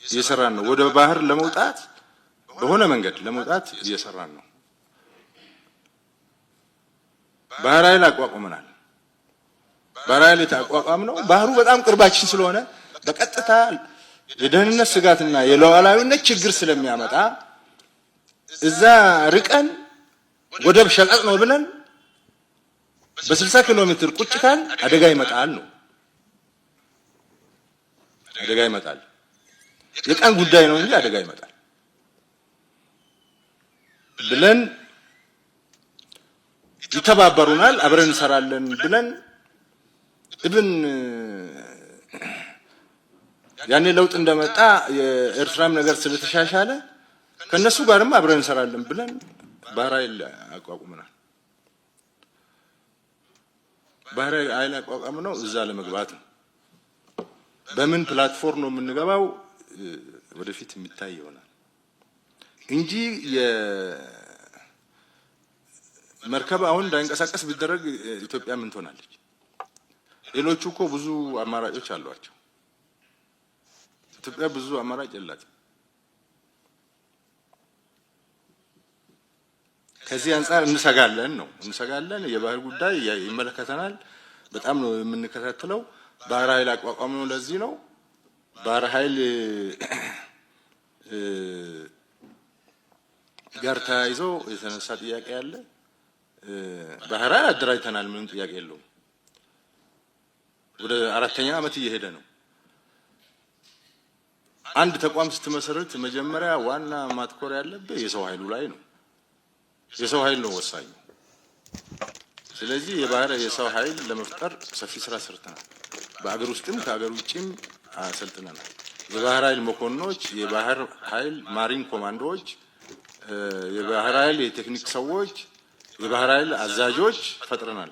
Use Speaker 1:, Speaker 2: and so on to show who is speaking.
Speaker 1: እየሰራን ነው። ወደ ባህር ለመውጣት፣ በሆነ መንገድ ለመውጣት እየሰራን ነው። ባህር ኃይል አቋቁመናል። ባህር ኃይል የተቋቋም ነው ባህሩ በጣም ቅርባችን ስለሆነ፣ በቀጥታ የደህንነት ስጋትና የሉዓላዊነት ችግር ስለሚያመጣ፣ እዛ ርቀን ወደብ ሸቀጥ ነው ብለን በ60 ኪሎ ሜትር ቁጭ ካልን አደጋ ይመጣል ነው። አደጋ ይመጣል። የቀን ጉዳይ ነው እንጂ አደጋ ይመጣል ብለን፣ ይተባበሩናል፣ አብረን እንሰራለን ብለን፣ even ያኔ ለውጥ እንደመጣ የኤርትራም ነገር ስለተሻሻለ ከነሱ ጋርም አብረን እንሰራለን ብለን ባህር ኃይል አቋቁመናል። ባህር ኃይል አቋቋም ነው እዛ ለመግባት ነው። በምን platform ነው የምንገባው ወደፊት የሚታይ ይሆናል እንጂ የመርከብ አሁን እንዳይንቀሳቀስ ቢደረግ ኢትዮጵያ ምን ትሆናለች? ሌሎቹ እኮ ብዙ አማራጮች አሏቸው። ኢትዮጵያ ብዙ አማራጭ የላትም። ከዚህ አንጻር እንሰጋለን ነው፣ እንሰጋለን። የባህር ጉዳይ ይመለከተናል። በጣም ነው የምንከታተለው። ባህር ኃይል አቋቋም ነው ለዚህ ነው። ባህር ኃይል ጋር ተያይዞ የተነሳ ጥያቄ አለ። ባህር ኃይል አደራጅተናል፣ ምንም ጥያቄ የለውም። ወደ አራተኛ ዓመት እየሄደ ነው። አንድ ተቋም ስትመሰርት መጀመሪያ ዋና ማትኮር ያለብህ የሰው ኃይሉ ላይ ነው። የሰው ኃይል ነው ወሳኙ። ስለዚህ የባህር የሰው ኃይል ለመፍጠር ሰፊ ስራ ሰርተናል። በአገር ውስጥም ከአገር ውጭም አሰልጥነናል። የባህር ኃይል መኮንኖች፣ የባህር ኃይል marine ኮማንዶዎች፣ የባህር ኃይል የቴክኒክ ሰዎች፣ የባህር ኃይል አዛዦች ፈጥረናል።